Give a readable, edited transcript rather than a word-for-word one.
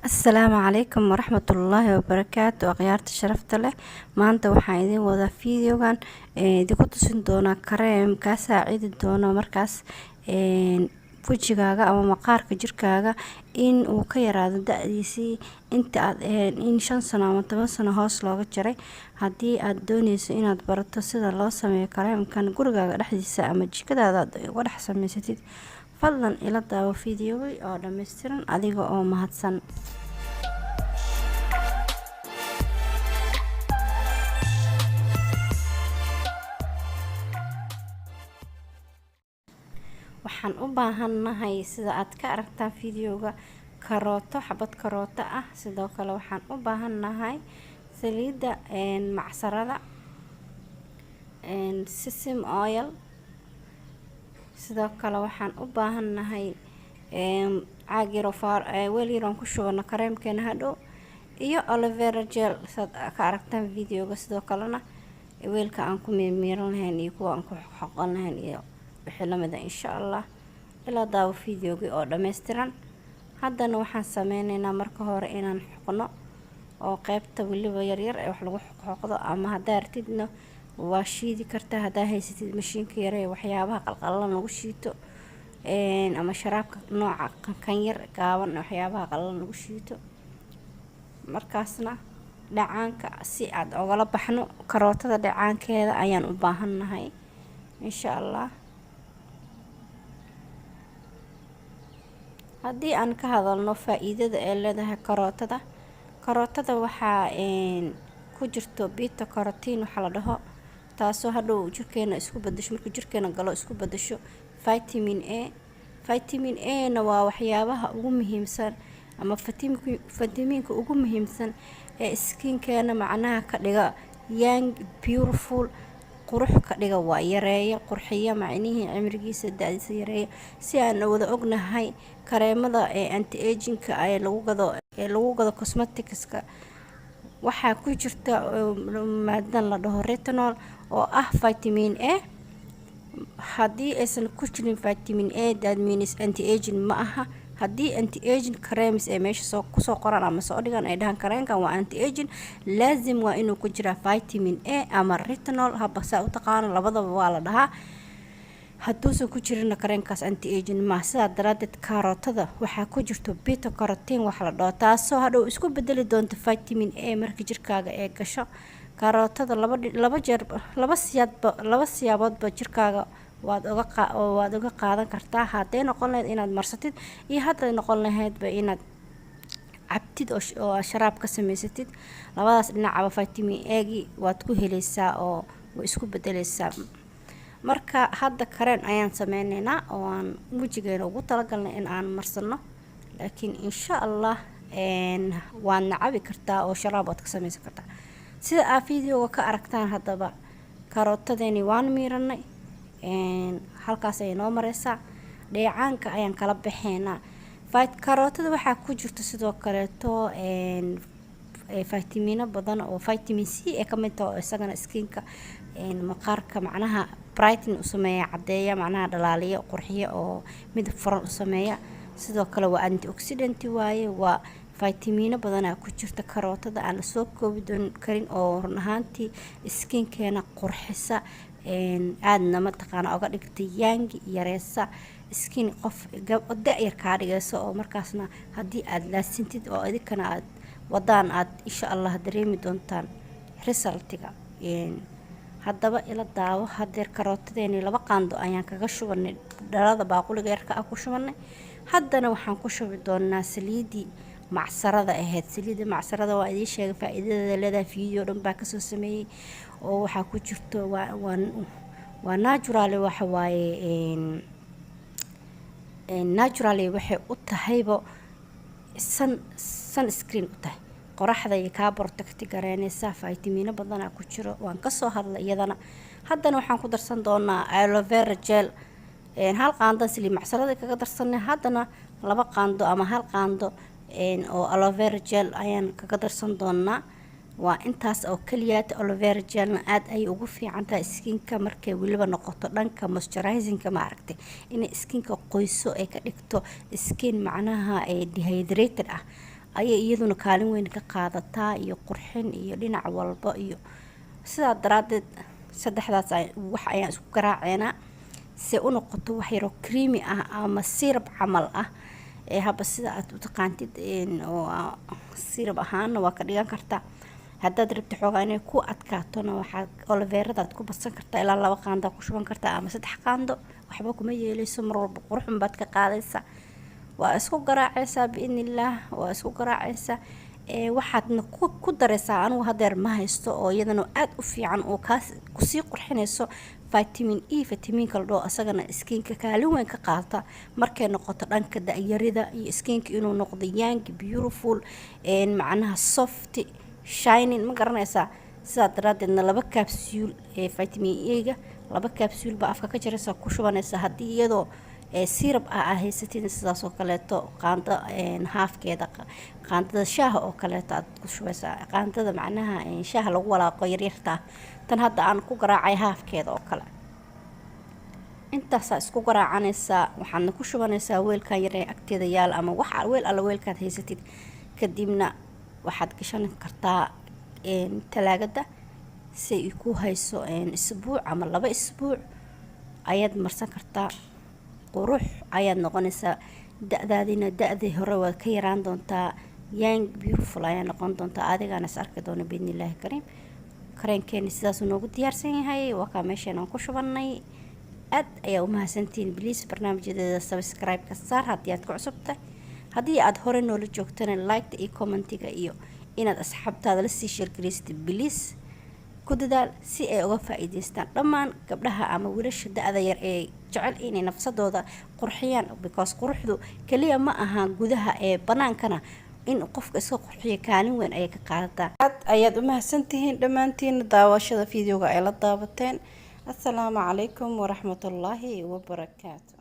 Asalaamu calaykum waraxmatullaahi wabarakaatu. Akhyaarta sharafta leh, maanta waxaan idin wadaa videogan idinku tusin doonaa kareem kaa saacidi doono markaas wejigaaga ama maqaarka jirkaaga in uu ka yaraado da-diisii inta aad ahayn, in 5 sano ama 10 sano hoos looga jaray. Haddii aad dooneyso inaad barato sida loo sameeyo kareemkan gurigaaga dhexdiisa ama jikadaada aad uga dhex sameysatid, fadlan ila daawo videoga oo dhammaystiran adiga oo mahadsan. Waxaan u baahannahay, sida aad ka aragtaan videoga, karooto, xabad karooto ah. Sidoo kale waxaan u baahannahay saliidda macsarada, sesame oil. Sidoo kale waxaan u baahannahay caag yaro, weel yar oon ku shubano kareemkeena hadhow, iyo aloe vera gel, saad ka aragtaan videoga. Sidoo kalena weelka aan ku miirmiiran lahayn iyo kuwa aan ku xoqon lahayn iyo wixii lamida. Insha Allah ilaa daawo videogii oo dhammaystiran. Haddana waxaan sameyneynaa marka hore inaan xoqno, oo qeybta weliba yaryar ee wax lagu xoqdo, ama haddaa artidna waa shiidi kartaa haddaa haysatid mashiinka yare ee waxyaabaha qalqalalan lagu shiito, ama sharaabka nooca kan yar gaaban waxyaabaha qalalan lagu shiito. Markaasna dhacaanka si aad ogala baxno karootada dhacaankeeda ayaan u baahannahay, insha Allah. Haddii aan ka hadalno faa-iidada ay leedahay karootada, karootada waxaa ku jirto beta carotene waxaa la dhaho, taasoo hadhow jirkeena isku bedasho, markuu jirkeena galo isku bedasho vitamin A. Vitamin A na waa waxyaabaha ugu muhiimsan ama fitamiinka ugu muhiimsan ee skinkeena macnaha ka dhiga young, beautiful, qurux ka dhiga, waa yareeya, qurxiya, macnihii cimrigiisa, da-diisa yareeya. Si aan wada ognahay, kareemada ee anti agingka ee lagu gado cosmeticska waxaa ku jirta maadan la dhaho retinol oo ah vitamin A. Haddii aysan ku jirin vitamin A, that means anti aging ma aha. Haddii anti aging creams ay meesha soo kusoo qoraan ama soo dhigaan, ay dhahaan kareenkan waa anti aging, laazim waa inuu ku jiraa vitamin A ama retinol, haba saa u taqaano, labadaba waa la dhahaa. Hadduusan ku jirina, kareenkaas anti aging ma. Sidaa daraadeed kaarootada waxaa ku jirto beta carotene wax la dhaho, taasoo hadhow isku bedeli doonto vitamin A marka jirkaaga ee gasho. Kaarootada laba jeer, laba siyaadba, laba siyaaboodba jirkaaga waad uga qaadan kartaa. Hadday noqon lahayd inaad marsatid iyo hadday noqon lahaydba inaad cabtid oo sharaab ka samaysatid, labadaas dhinacaba vitamin A-gii waad ku heleysaa oo way isku bedeleysaa. Marka hadda kareen ayaan sameyneynaa oo aan wejigeena ugu talagalnay in aan marsano, laakiin insha Allah waadna cabi kartaa oo sharaab waad ka sameysan kartaa, sida aa videoga ka aragtaan. Haddaba karootadeeni waan miiranay, halkaas ayay noo mareysaa. Dheecaanka ayaan kala baxeynaa. Karootada waxaa ku jirta sidoo kaleeto fitamiino badan oo vitamin C ee kamid taha, oo isagana skinka, maqaarka, macnaha brightening u sameeya, caddeeya, macnaha dhalaaliya, qurxiya oo midab furan u sameeya. Sidoo kale waa antioxidant waaye. Waa fitamiino badanaa ku jirta karootada aan lasoo koobi doon karin, oo run ahaantii skinkeena qurxisa, aadna mataqaana oga dhigta young, yareysa skin, qof da-yar kaa dhigaysa, oo markaasna haddii aada laasintid oo idinkana aad wadaan aad insha Allah dareemi doontaan resultiga. Haddaba ila daawo. Hadeer karootadeeni 2 qaando ayaan kaga shubanay dhalada baaquliga yarka ah ku shubanay. Haddana waxaan ku shubi doonaa saliidii macsarada ahayd. Saliidda macsarada waa idiin sheegay faa-iidadeeda leedahay, video dhan baa kasoo sameeyey, oo waxaa ku jirto waa natural, waxa waaye naturally waxay u tahayba sunscreen u tahay, qoraxda ay kaa protect gareynaysaa. Fitamiino badanaa ku jiro, waan kasoo hadlay iyadana. Haddana waxaan ku darsan doonaa aloe vera gel. 1 qaando saliid macsarada kaga darsanay, haddana 2 qaando ama 1 qaando oo aloe vera gel ayaan kaga darsan doonaa. Waa intaas oo keliyaata. Aloe vera gelna aada ayay ugu fiican tahay skinka, markay weliba noqoto dhanka moisturizingka, maaragtay, inay skinka qoyso, ay ka dhigto skin macnaha dehydrated ah. Ayay iyaduna kaalin weyn ka qaadataa, iyo qurxin iyo dhinac walba. Iyo sidaa daraadeed saddexdaas wax ayaan isku garaaceynaa se u noqoto wax yaroo creamy ah ama syrup camal ah. Ee haba sida aad u taqaantid, oo syrup ahaana waa ka dhigan kartaa. Haddaad rabti xoogaa inay ku adkaatona, waxaad aloe veradaad ku badsan kartaa, ilaa 2 qaando ku shuban kartaa ama 3 qaando. Waxba kuma yeeleyso, mar walba quruxun baad ka qaadaysaa. Waa isku garaacaysaa, biidnillaah, waa isku garaacaysaa. Waxaadna ku daraysaa, anigu hadeer ma haysto, oo iyadana aada u fiican oo kaas kusii qurxinayso, vitamin E, vitamiinka la dhaho. Asagana skinka kaalin weyn ka qaata markay noqoto dhanka da-yarida iyo skinka inuu noqdo young, beautiful, macnaha soft, shining, ma garanaysaa? Sidaa daraadeedna 2 capsule ee vitamin E-ga, 2 capsule baa afka ka jaraysa, ku shubanaysa. Haddii iyadoo syrup ah aa haysatid, sidaas oo kaleeto qaando haafkeeda, qaandada shaaha oo kaleeto aad ku shubaysaa, qaandada macnaha shaaha lagu walaaqo yaryarta, tan hadda aan ku garaacay haafkeeda oo kale. Intaasaa isku garaacanaysaa, waxaadna ku shubanaysaa weelkan yar ee agteeda yaal ama wax weel alla weelkaad haysatid. Kadibna waxaad gashan kartaa talaagada si ay ku hayso isbuuc ama 2 isbuuc ayaad marsan kartaa. Qurux ayaad noqonaysaa, da-daadina da-dii hore waad ka yaraan doontaa, young, beautiful ayaa noqon doontaa. Adigaana is arki doona, biidni illaahi kariim. Kareenkeeni sidaasuu noogu diyaarsan yahay. Waa kaa meesheen aan ku shubanay. Aad ayaa umahadsantihiin. Please, barnaamijyadeeda subscribe-ka saar haddii aad ku cusubtahay. Haddii aada hore noola joogtana, liketa iyo commentiga iyo inaad asxaabtaada lasii share garaysatid please ku dadaal, si ay uga faa-iideystaan dhammaan gabdhaha ama wiilasha da-da yar ee jecel inay nafsadooda qurxiyaan, because quruxdu keliya ma aha gudaha ee banaankana in qofka iska qurxiyo kaalin weyn ayay ka qaadataa. Aad ayaad u mahadsantihiin dhammaantiin daawashada videoga ay la daawateen. Assalaamu calaykum waraxmatullaahi wabarakaatu.